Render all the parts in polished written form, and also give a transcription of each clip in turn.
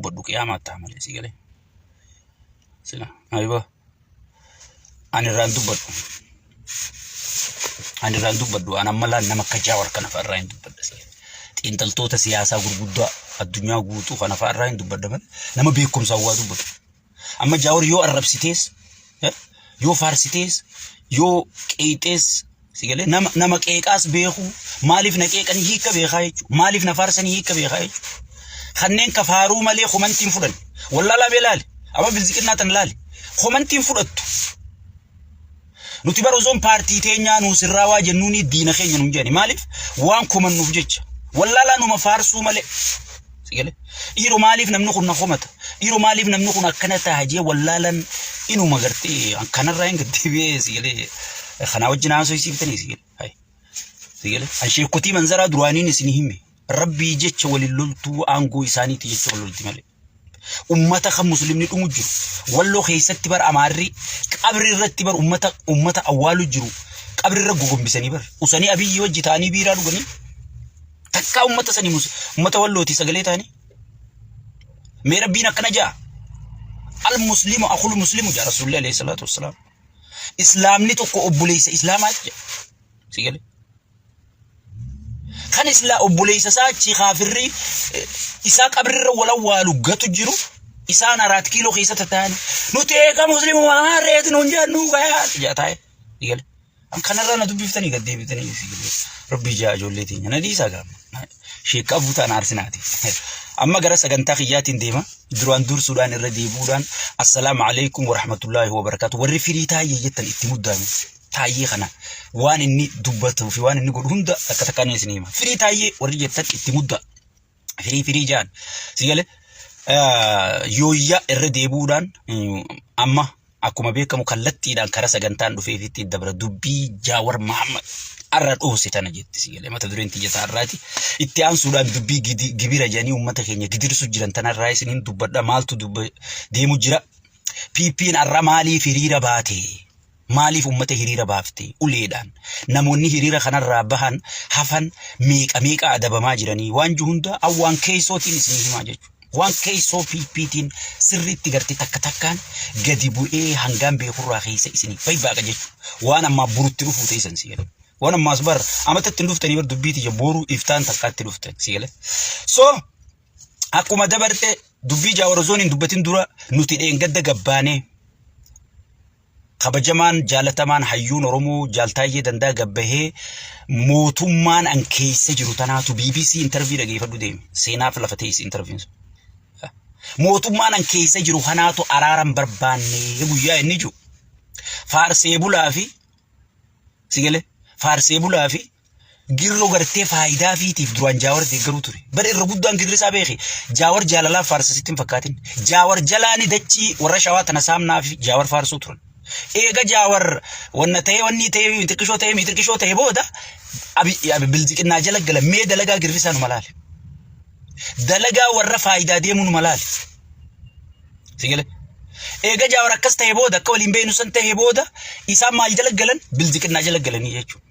dubbadhu qiyaamaa ta'a malee si galee. Sila ayiba ani irraan dubbadhu. Ani irraan dubbadhu an amma laal nama akka Jaawar kana fa'a irraa hin dubbadha si galee. Xiinxaltoota siyaasaa gurguddaa addunyaa guutuu kana fa'a irraa hin dubbadha malee nama beekumsaan waa dubbatu. Amma Jaawar yoo arrabsitees yoo faarsitees yoo qeexees si galee nama nama qeeqaas beeku maaliif na qeeqanii hiika beekaa jechuudha. Maaliif na faarsanii hiika beekaa jechuudha. Kanneen ka faaruu malee komantiin fudhan. Wallaalaa bee laali. Amma bilziqinnaa tan laali. Komantiin fudhattu. Nuti bara osoon paartii teenyaa nuu sirraawaa jennuuni diina keenya nuun jedhani. Maaliif? Waan komannuuf jecha. Wallaalaa numa faarsuu malee. Si galee? Dhiiroo maaliif namni kun na komata? Dhiiroo maaliif namni kun akkana ta'a jee wallaalaan inuma gartee kanarraa hin gaddeebi'ee si galee kanaa wajjin haasofsiiftanii si galee. Hai. Si galee? An sheekotii manzaraa duraaniin isin hime. Rabbii jecha waliin loltuu aangoo isaaniiti jecha wal lolti malee. Ummata kan muslimni dhumu jiru. Walloo keessatti bar amaarri qabri irratti bar ummata ummata awwaalu jiru. Qabri irra gogombisanii bar. Usanii abiyyi wajji ta'anii biiraa dhuganii. Takkaa ummata sanii ummata wallootii sagalee ta'anii. Mee rabbiin akkana ja'a. Al muslimu akul muslimu ja'a Rasuulli alayhi salaatu wassalaam. Islaamni tokko obboleessa islaamaati ja'a. Si galee? Kan islaa obboleessa isaa achi kaafirri isaa qabrirra wal awwaalu gatu jiru isaan araat kiiloo keessa tattaa'an nuti eega musliimuma harreeti nuun jennu gayaa jaa taa'e gale. An kanarraa na dubbiftanii gad deebitanii si galee rabbii jaa ijoollee teenya na dhiisaa gaama. Sheekka abuutaan aarsinaati. Amma gara sagantaa kiyyaatiin deema. Duraan dursuudhaan irra deebi'uudhaan assalaamu alaikum warahmatullaahi wabarakaatu. Warri firii taayyee jettan itti muddaame. Taayyee kana waan inni dubbatuu fi waan inni godhu hunda takka takkaan isin hima. Firii taayyee warri jettan itti muddaa. Firii firii jaan. Si galee yooyyaa irra deebi'uudhaan amma akkuma beekamu kallattiidhaan karaa sagantaan dhufeefitti dabra dubbii Jaawar Mahammad arra dhoose tana jetti si galee mata dureen tiyya ta'arraati. Itti aansuudhaan dubbii gibira jedhanii uummata keenya gidirsu jiran tanarraa isiniin dubbadha maaltu deemu jira. PPn arra maaliif hiriira baate? Maaliif ummata hiriira baafte? Uleedhaan. Namoonni hiriira kanarraa bahan hafan meeqa meeqa adabamaa jiranii waan jiru hunda awwaan keessootiin isinii himaa jechuudha. Waan keessoo PPtiin sirriitti gartee takka takkaan gadi bu'ee hangaan beekurraa keessa isinii baybaaqa jechuudha. Waan ammaa burutti dhufuu teessan si galee. Waan ammaas bar amata ittiin dhuftanii bar dubbii tiyya boru iftaan takkaatti dhuftan si galee. So akkuma dabarte dubbii Jaawar osoo hin dubbatin dura nuti dheengadda gabbaanee Kabajamaan jaalatamaan hayyuun Oromoo Jaal Taayyee Dandaa gabbahee mootummaan an keessa jiru tanaatu BBC interview dhageeffadhu deemi. Seenaaf lafa teessi interview sun. Mootummaan an keessa jiru kanaatu araaran barbaanne guyyaa inni jiru. Faarsee bulaa fi sigalee faarsee bulaa fi Girroo gartee faayidaa fiitiif duraan Jaawar deeggaruu ture. Bar irra guddaan girri isaa beeki. Jaawar jaalalaaf faarsa sitti hin fakkaatin. Jaawar jalaani dachii warra shawaa tana saamnaa fi Jaawar faarsuu turan. Eega Jaawar wanna ta'ee wanni ta'ee mitirqishoo ta'ee mitirqishoo ta'ee booda abi bilziqinnaa jala gala mee dalagaa girri isaa numa laale. Dalagaa warra faayidaa deemuu numa laale. Si galee? Eega Jaawar akkas ta'ee booda akka waliin beeknu san ta'ee booda isaan maal jala galan bilziqinnaa jala galanii jechuudha.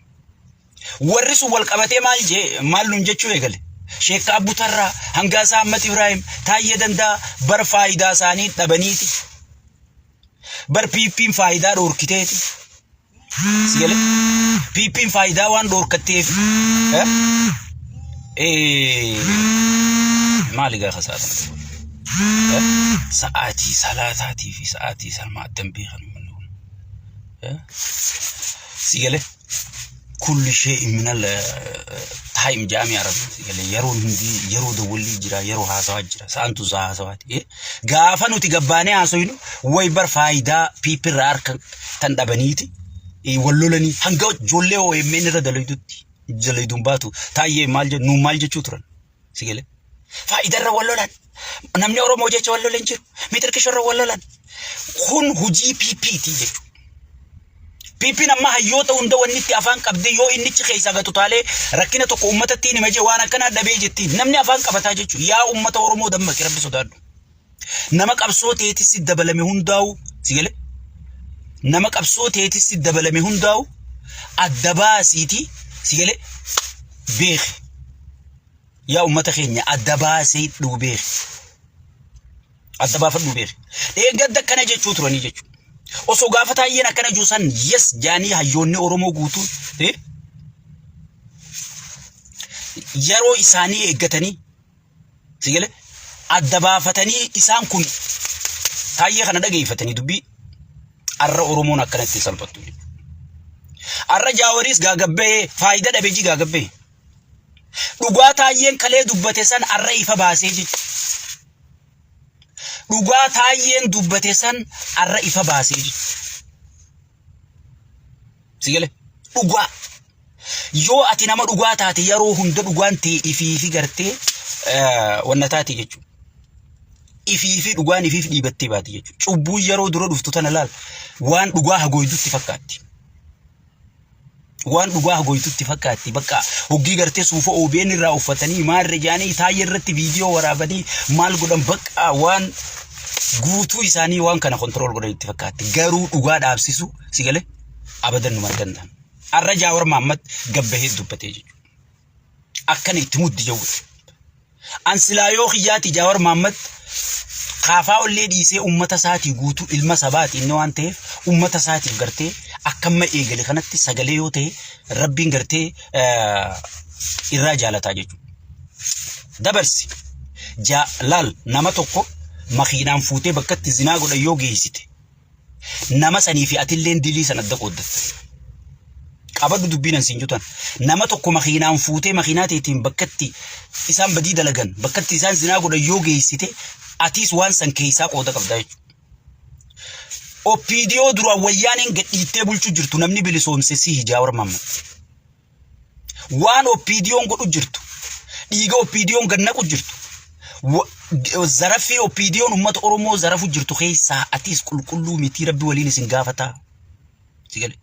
Warri sun wal qabatee maal jee maal nuun jechuu eegale. Sheekka Abbu Tarraa, Hangaasaa Ahmad Ibrahim, Taayyee Dandaa bar faayidaa isaanii dhabaniiti. Bar PPn faayidaa dhoorkiteeti. Si galee? PPn faayidaa waan dhoorkatteef. Eh? Eh, maali gaafa sa'a kana ta'u? Eh? Sa'aatii salaataatii fi sa'aatii salmaa addan beekan uummanni kun. Eh? Si galee? Kulli shay'in minal time jaami arabni si galee yeroon hundi yeroo dawwallii jira yeroo haasawaa jira sa'aan tun sa'a haasawaati. Gaafa nuti gabbaanee haasoynu way bar faayidaa PP irraa harka tan dhabaniiti wal lolanii hanga ijoollee OMN irra dalaydutti dalayduun baatu taayyee maal jedhu nuun maal jechuu turan si galee. Faayidaa irra wal lolan namni Oromoo jecha wal lolan jiru mixirkisho irra wal lolan kun hojii PP ti jechuudha. PPn amma hayyoota hunda wanni itti afaan qabdee yoo innichi keessaa gatu taalee rakkina tokko uummatatti hin hima jee waan akkanaa dhabee jettiin namni afaan qabataa jechuudha. Yaa uummata Oromoo dammaqi rabbi sodaadhu. Nama qabsoo teetis dabalame hundaa'u si galee nama qabsoo teetis dabalame hundaa'u adda baasiiti si galee beeki. Yaa uummata keenya adda baasee dhuu beeki. Adda baafadhuu beeki. Dheengadda akkana jechuu turanii jechuudha. Osoo gaafa taayyeen akkana jiru san yes jaanii hayyoonni Oromoo guutuun yeroo isaanii eeggatanii si gale adda baafatanii isaan kun taayyee kana dhageeffatanii dubbii arra Oromoon akkanatti salphattu jechuudha. Arra Jaawariis gaagabbee faayida dhabe ji gaagabbee. Dhugaa taayyeen kalee dubbate san arra ifa baasee jechuudha. Dhugaa taayyeen dubbate san arra ifa baasee jechuudha. Si gale dhugaa. Yoo ati nama dhugaa taate yeroo hunda dhugaan tee ifii fi gartee wanna taate jechuudha. Ifii fi dhugaan ifiif dhiibattee baati jechuudha. Cubbuun yeroo dura dhuftu tana laal waan dhugaa hagoydutti fakkaatti. Waan dhugaa hagoytutti fakkaatti. Bakka hoggii gartee suufa OBN irraa uffatanii maarre jaanii taayee irratti viidiyoo waraabanii maal godhan bakka waan guutuu isaanii waan kana kontirool godhan itti fakkaatti. Garuu dhugaa dhaabsisu si galee abadan numa hin danda'an. Arra Jaawar Mahammad gabbahee dubbatee jechuudha. Akkana itti muddi jawwe. An silaa yoo kiyyaati Jaawar Mahammad kaafaa ollee dhiisee uummata isaatii guutuu ilma sabaati inni waan ta'eef uummata isaatiif gartee akka amma eegale kanatti sagalee yoo ta'e rabbiin gartee irraa jaalataa jechuudha. Dabarsi laal nama tokko makiinaan fuutee bakkatti zinaa godhan yoo geessite Nama sanii fi atilleen dilii san adda qooddatta. Qabadhu dubbiin an siin jutan. Nama tokko makiinaan fuutee makiinaa teetiin bakkatti isaan badii dalagan bakkatti isaan zinaa godhan yoo geessite atiis waan san keessaa qooda qabda jechuudha. OPDO duraan wayyaaneen gadhiittee bulchu jirtu namni bilisoomse si Jaawar Mahammad. Waan OPDOn godhu jirtu, dhiiga OPDOn gad naqu jirtu, zaraffii OPDOn uummata Oromoo zarafu jirtu keessaa atiis qulqulluu mitii rabbi waliin isin gaafataa. Si gale.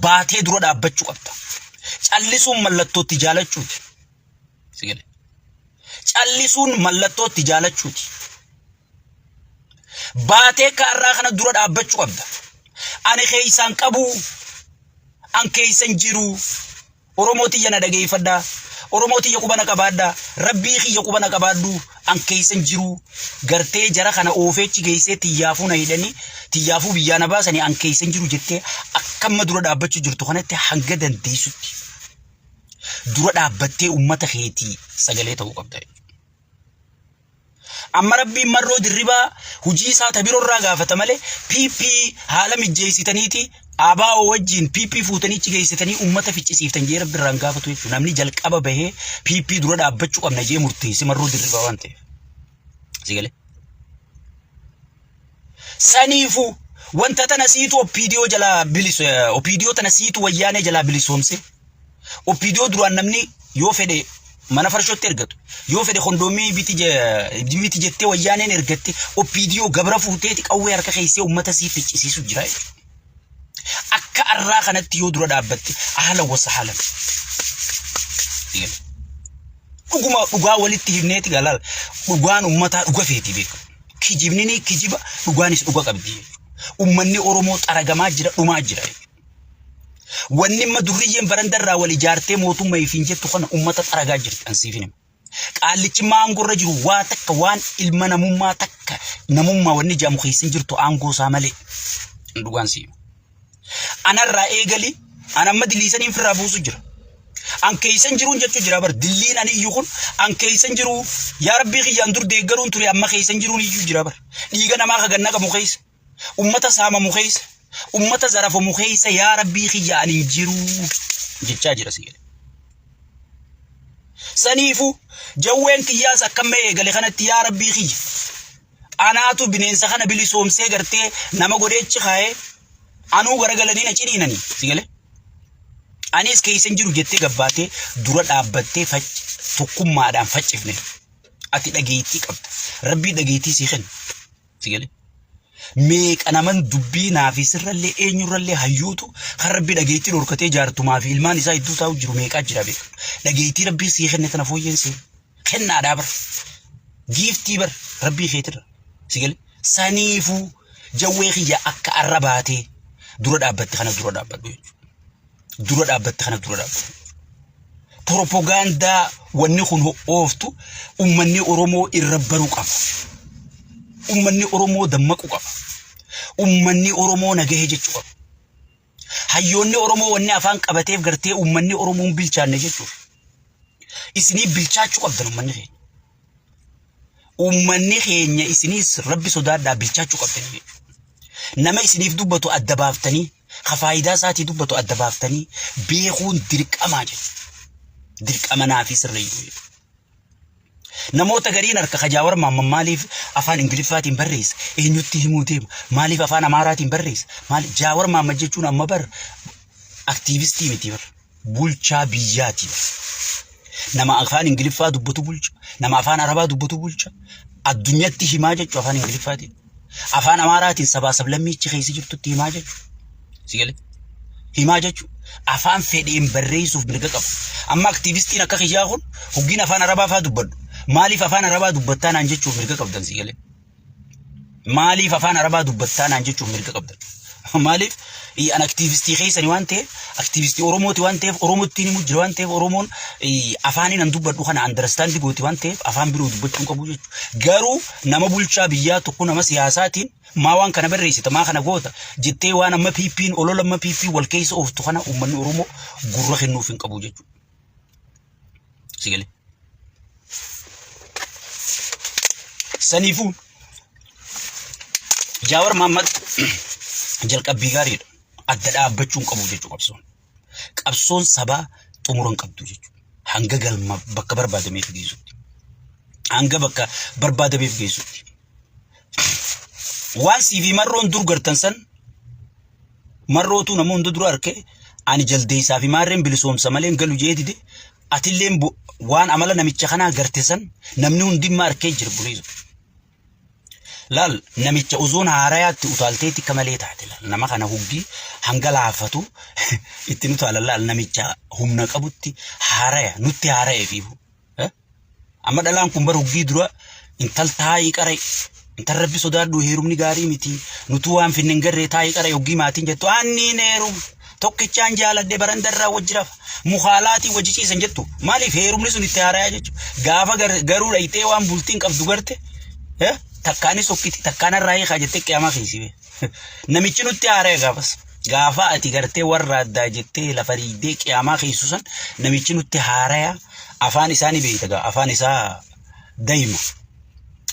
Baatee dura dhaabbachuu qabda. Callisuun mallattootti jaalachuuti. Si gale. Callisuun mallattootti jaalachuuti. Baatee kaarraa kana dura dhaabbachuu qabda. Ani keessaan qabuu an keessan jiru. Oromoo tiyya na dhageeffadhaa. Oromoo tiyya quba na qabaadhaa. Rabbii kiyya quba na qabaadhu. An keessan jiru. Gartee jara kana oofeechi geessee tiyyaafuu na hidhanii tiyyaafuu biyyaa na baasanii an keessan jiru jettee akkamma dura dhaabbachuu jirtu kanatti hanga dandeessutti dura dhaabbattee uummata keetii sagalee ta'uu qabda. Amma Rabbiin Marroo Dirribaa hujii isaa ta biroo irraa gaafata malee PP haala mijjeessitaniiti ABO wajjin PP fuutanii achi geessitanii ummata ficcisiiftan jee Rabbi irraa hin gaafatu jechuudha. Namni jalqaba bahee PP dura dhaabbachuu qabna jee murteesse Marroo Dirribaa waan ta'eef. Si galee? Saniifuu wanta tana siitu OPDO jalaa bilisu OPDO tana siitu wayyaanee jalaa bilisoomse. OPDO duraan namni yoo fedhe mana farshootti ergatu yoo fedhe kondoomii biti jettee wayyaaneen ergatte OPDO gabra fuuteeti qawwee harka keessee uummata sii ficcisiisu jira jechuudha. Akka arraa kanatti yoo dura dhaabbatte haala wasa haala. Dhuguma dhugaa walitti himneeti galaal dhugaan uummataa dhuga feeti beeka. Kijibni ni kijiba dhugaanis dhuga qabdi jechuudha. Uummanni Oromoo xaragamaa jira dhumaa jira jechuudha. Wanni amma durriyyeen barandarraa wal ijaartee mootummaa ifiin jettu kana uummata xaragaa jirti an siif hin hima. Qaallichi aangoo irra jiru waa takka waan ilma namummaa takka namummaa wanni jedhamu keessa hin jirtu aangoo isaa malee. Dhugaan si hima. Anarraa eegali an amma diliisaniin firraa buusu jira. An keessan jiruun jechuu jira bar dilliin ani iyyuu kun an keessan jiru yaa rabbii kiyyaan dur deeggaruun ture amma keessan jiruun iyyuu jira bar. Dhiiga namaa ka ganna qabu keessa. Ummata saamamu keessa, ummata zarafamu keessa yaa rabbii kiyya ani hin jiru jechaa jira si jedhe. Saniifu jawween kiyyaas akkamma eegale kanatti yaa rabbii kiyya anaatu bineensa kana bilisoomsee gartee nama godheechi kaa'ee anuu garagalanii na ciniinanii si galee. Anis keessa hin jiru jettee gabbaatee dura dhaabbattee tokkummaadhaan faccifne. Ati dhageettii qabda. Rabbii dhageettii sii kenna. Si galee? Meeqa naman dubbii naa fi sirrallee eenyurrallee hayyuutu kan rabbi dhageettii dhorkatee jaartumaa fi ilmaan isaa hedduu taa'u jiru meeqaa jira beeka. Dhageettii rabbii sii kenne tana fooyyeen sii kennaadhaa bar. Giiftii bar rabbii keetirra. Si galee? Saniifuu jawwee kiyya akka arra baatee dura dhaabbatte kana dura dhaabbadhu jechuudha. Dura dhaabbatte kana dura dhaabbadhu. Propagaandaa wanni kun ooftu ummanni Oromoo irra baruu qaba. Ummanni Oromoo dammaquu qaba. Ummanni Oromoo nagahee jechuu qaba. Hayyoonni Oromoo wanni afaan qabateef gartee ummanni Oromoo hin bilchaanne jechuuf. Isinii bilchaachuu qabdan ummanni keenya. Ummanni keenya isiniis rabbi sodaadhaa bilchaachuu qabdan jechuudha. Nama isiniif dubbatu adda baaftanii, ka faayidaa isaatii dubbatu adda baaftanii beekuun dirqamaa jechuudha. Dirqama naafii sirreeyyuu jechuudha. Namoota gariin harka ka Jaawar Mahammad maaliif afaan Ingiliffaatiin barreessa? Eenyutti himuu deema? Maaliif afaan Amaaraatiin barreessa? Maal Jaawar Mahammad jechuun amma bar aktiivistii miti bar. Bulchaa biyyaati bar. Nama afaan Ingiliffaa dubbatu bulcha, nama afaan Arabaa dubbatu bulcha, addunyatti himaa jechuudha afaan Ingiliffaatiin. Afaan Amaaraatiin sabaa sablammiichi keessa jirtutti himaa jechuudha. Si galee? Himaa jechuudha. Afaan fedheen barreessuuf mirga qaba. Amma aktiivistiin akka kiyyaa kun hoggiin afaan Arabaa faa dubbadhu. Maaliif afaan Arabaa dubbattaa naan jechuuf mirga qabdan si galee? Maaliif afaan Arabaa dubbattaa naan jechuuf mirga qabdan? Maaliif an aktiivistii keessani waan ta'eef aktiivistii Oromooti waan ta'eef Oromottiin himu jira waan ta'eef Oromoon afaaniin an dubbadhu kana understand gooti waan ta'eef afaan biroo dubbachuu hin qabu jechuudha. Garuu nama bulchaa biyyaa tokko nama siyaasaatiin maa waan kana barreessita maa kana goota jettee waan amma PP'n olola amma PP wal keessa ooftu kana uummanni Oromoo gurra kennuuf hin qabu jechuudha. Si galee. Saniifuu Jaawar Mahammad jalqabbii gaariidha. Adda dhaabbachuu hin qabu jechuudha qabsoon. Qabsoon sabaa xumura hin qabdu jechuudha. Hanga galma bakka barbaadameef geessutti. Hanga bakka barbaadameef geessutti. Waan sii fi marroon dur gartan san marrootuu nama hunda dura arke ani jaldeessaa fi maarreen bilisoomsa malee hin galu jee dide atilleen waan amala namicha kanaa garte san namni hundimma arkee jira buleessu. Laal namicha ozoon haarayaatti utaalteetti akka malee taate laal nama kana huggii hanga laafatu ittiin utaalan laal namicha humna qabutti haaraya nutti haaraya fiifu. Amma dhalaan kun bar huggii dura intal taa'ii qarai intal rabbi sodaadhu heerumni gaarii miti nutuu waan finne hin garree taa'ii qarai huggii maatiin jettu anniin heerum tokkichaan jaaladhe barandarraa wajji rafa mukaalaatii wajji ciisan jettu maaliif heerumni sun itti haarayaa jechuudha gaafa garuu dhayxee waan bultiin qabdu garte takkaanis sokkiti takkaan irraa hiikaa jettee qiyaamaa keessi bee namichi nutti haaraya gaafas gaafa ati gartee warra addaa jettee lafa riidee qiyaamaa keessu san namichi nutti haaraya afaan isaa ni beeyta gaa afaan isaa dayma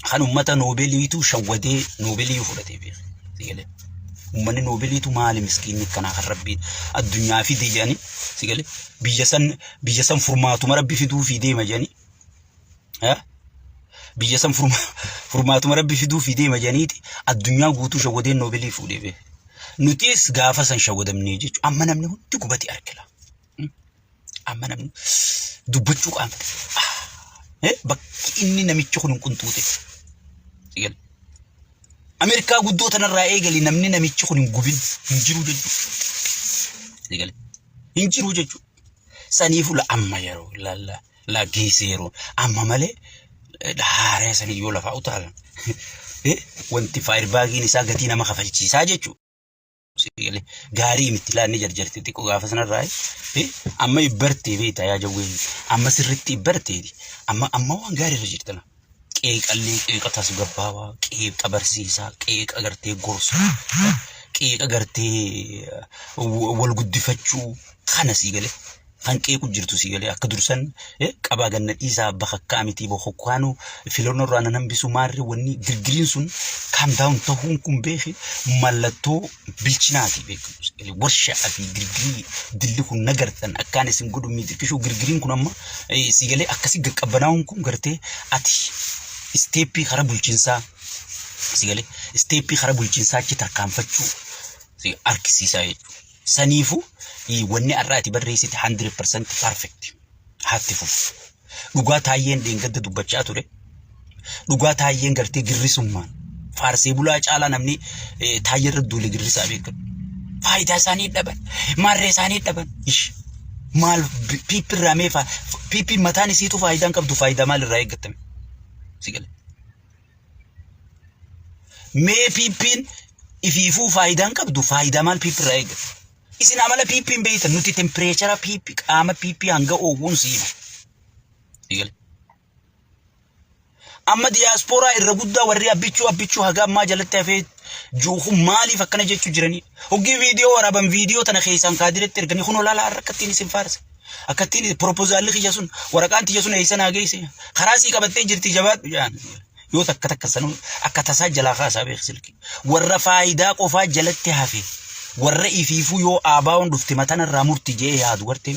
kan ummata noobeliitu shawwadee noobelii fudhatee beeka. Sigalee. Ummanni noobeliitu maali miskiinni akkanaa kan rabbiin addunyaa fide jedhanii sigalee biyya san furmaatuma rabbi fiduu fi deema jedhanii biyya san furmaatuma rabbi fiduu fi deema jedhaniiti addunyaa guutuu shawwadee noobelii fuudhee beeka. Nutis gaafa san shawwadamnee jechuudha. Amma namni hundi gubate argila. Amma namni dubbachuu qaanfate. Bakki inni namichi kun hin qunxuute. Ameerikaa guddoo tanarraa eegali namni namichi kun hin gubin hin jiru jechuudha. Hin jiru jechuudha. Saniifuu la amma yeroo la la la geesse yeroo amma malee haaraya sanii yoo lafaa utaalan wanti faayirbaagiin isaa gatii nama kafalchiisaa jechuudha. Sigalee gaarii miti laanni jarjarti xiqqoo gaafa sanarraa amma ibbartee beektaa yaa jawwee amma sirriitti ibbarteeti amma amma waan gaarii irra jirtana. Qeeqallee qeeqa tasgabbaawaa qeeqa barsiisaa qeeqa gartee gorsa qeeqa gartee wal guddifachuu kana sii galee kan qeequ jirtu sii galee akka dursan qabaa ganna dhiisaa bakakkaa miti bokokkaanuu filannoo irraa nan hambisu maarree wanni girgiriin sun kaam daawun ta'uun kun beeki mallattoo bilchinaati beekamu warshaa fi girgirii dilli kun nagartan akkaan isin godhu miidhagishuu girgiriin kun amma sii galee akkasi qaqqabbanaa'uun kun gartee ati isteeppii karaa bulchiinsaa sii galee isteeppii karaa bulchiinsaa achi tarkaanfachuu si argisiisaa jechuudha. Saniifuu wanni har'a ati barreessite 100% perfect. Haatti fufu. Dhugaa taayyeen dheengadda dubbachaa ture. Dhugaa taayyeen gartee girrisummaan faarsee bulaa caalaa namni taayyee irra duule girrisaa beekamu. Faayidaa isaanii dhaban. Maarree isaanii dhaban. Ish. Maal piippi irraa mee piippi mataan isiitu faayidaa hin qabdu faayidaa maal irraa eeggatame? Si gale. Mee piippiin ifiifuu faayidaa hin qabdu faayidaa maal piippi irraa eeggata? Isin amala piippi hin beektan nuti tempireechara piippi qaama piippii hanga oowwuun siima. Si gale. Amma diyaaspooraa irra guddaa warri abbichuu abbichuu haga ammaa jalatti hafee juuku maaliif akkana jechuu jiranii? Hoggii viidiyoo waraaban viidiyoo tana keessaan kaadiretti erganii kun olaalaa har'a akkattiin isin faarse. Akkattiin propozaalli kiyya sun waraqaan tiyya sun eessa naa geesse karaa sii qabattee jirti jabaadhu jedhan. Yoo takka takka sanuu akka tasaa jalaa kaasaa beek silkii. Warra faayidaa qofaa jalatti hafe warra ifiifuu yoo aabaa'oon dhufte mataan irraa murti je'ee yaadu gartee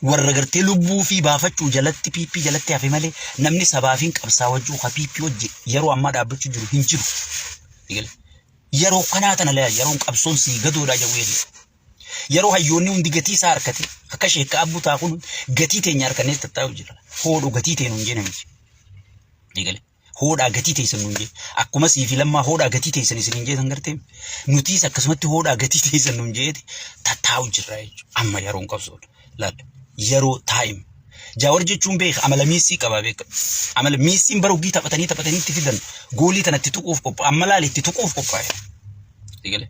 warra gartee lubbuu fi baafachuu jalatti PP jalatti hafe malee namni sabaafiin qabsaawachuu ka PP wajji yeroo ammaa dhaabbachuu jiru hin jiru. Yeroo kanaa tana laa yeroon qabsoon sii gadoodhaa jawwee yeroo hayyoonni hundi gatii isaa harkate akka sheekka abbuu taa kun gatii teenya harkannee tattaa'u jira. Hoodhu gatii teenu hin jee namichi. Eegale. Hoodhaa gatii teessan nuun jee. Akkuma sii fi lammaa hoodhaa gatii teessan isin hin jeetan gartee. Nutiis akkasumatti hoodhaa gatii teessan nuun jeeti tattaa'u jirra jechuudha. Amma yeroon qabsoodha. Laal yeroo taa'im. Jaawar jechuun beeka amala miissii qaba beeka. Amala miissiin bara hogii taphatanii taphatanii itti fidan goolii tana itti tuquuf qophaa'e. Amma laal itti tuquuf qophaa'e. Eegale.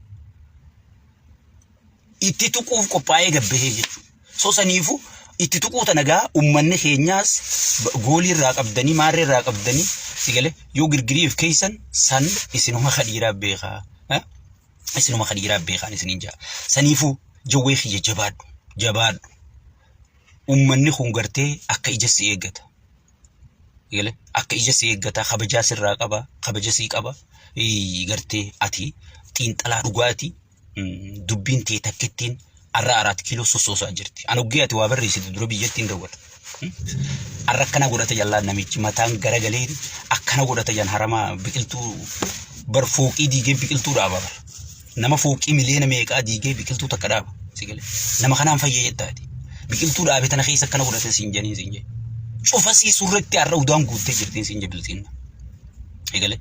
Itti tuquuf qophaa'ee gabbahee jechuudha. So saniifu itti tuquu tana gaa ummanni keenyaas goolii irraa qabdanii maarree irraa qabdanii si galee yoo girgiriif keessan san isinuma kadhiiraa beekaa. Isinuma kadhiiraa beekaan isiniin jaa. Saniifuu jawwee kiyya jabaadhu jabaadhu. Ummanni kun gartee akka ija si eeggata. Gale akka ija si eeggata kabajaa sirraa qaba kabaja sii qaba gartee ati xiinxalaa dhugaati dubbiin tee takkittiin arra araat kiiloo sossoosaa jirti. An oggee ati waa barreessitu dura biyyattiin dawwala. Arra akkana godhata jallaan namichi mataan garagalee akkana godhata jan haramaa biqiltuu bar fooqii diigee biqiltuu dhaaba bar. Nama fooqii miliyoona meeqaa diigee biqiltuu takka dhaaba. Si galee. Nama kanaan fayyee jettaati. Biqiltuu dhaabe tana keessa akkana godhate siin janiin siin jee. Cufa sii surretti har'a udaan guuttee jirtiin siin jee bilxiinna. Egalee.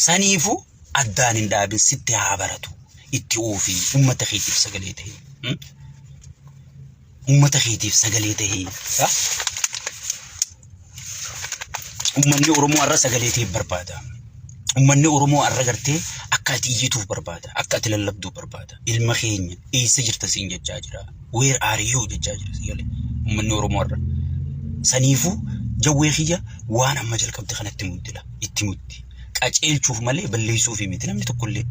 Saniifuu addaan hin dhaabin sitti haa baratu. Itti oofi uummata keetiif sagalee ta'e. Uummata keetiif sagalee ta'e. Uummanni Oromoo har'a sagalee ta'e barbaada. Uummanni Oromoo har'a gartee akka ati iyyituuf barbaada. Akka ati lallabduuf barbaada. Ilma keenya eessa jirta siin jechaa jira. Where are you jechaa jira si galee. Uummanni Oromoo har'a. Saniifuu jawwee kiyya waan amma jalqabde kanatti muddila. Itti muddi. Qaceelchuuf malee balleessuuf miti namni tokkollee.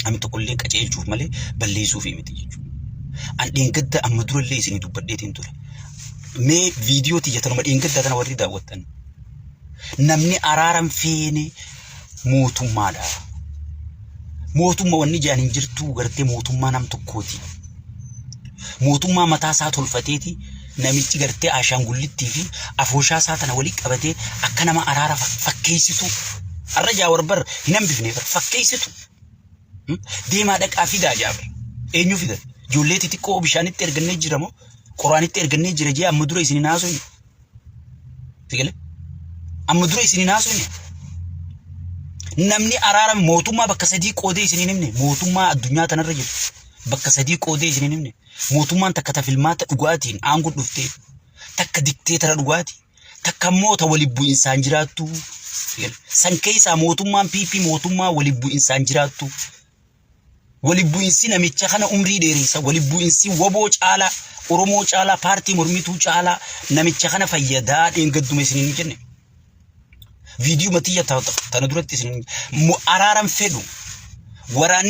Namni tokkollee qaceelchuuf malee balleessuuf miti jechuudha. An dheengadda amma durallee isinii dubbadheetiin ture. Mee viidiyoo tiyya tanuma dheengaddaa tana warri daawwattan. Namni araaran feene mootummaadha. Mootummaa wanni jedhan hin jirtu gartee mootummaa nam tokkooti. Mootummaa mataa isaa tolfateeti namichi gartee ashaangullittii fi afooshaa isaa tana walii qabatee akka nama araara fakkeessitu. Har'a jaawar bar hin hambifne bar fakkeessitu. Deemaa dhaqaa fidaa jaawar. Eenyu fida? Ijoollee xixiqqoo bishaanitti ergannee jira moo? Qoraanitti ergannee jira jee amma dura isin hin haasofne. Sigale? Amma dura isin hin haasofne. Namni araara mootummaa bakka sadii qoodee isin hin himne mootummaa addunyaa tanarra jiru bakka sadii qoodee isin hin himne mootummaan takka ta filmaata dhugaatiin aangoo dhuftee takka dikteetara dhugaatii takka immoo ta waliin bu'insaan jiraattu. San keessaa mootummaan PP mootummaa waliin bu'insaan jiraattu. Wali bu'insi namicha kana umrii dheeressa. Wali bu'insi waboo caalaa, Oromoo caalaa, paartii mormituu caalaa namicha kana fayyadaa dheengadduma isin hin jenne. Viidiyoo matiyya tana duratti isin araaran fedhu. Waraanni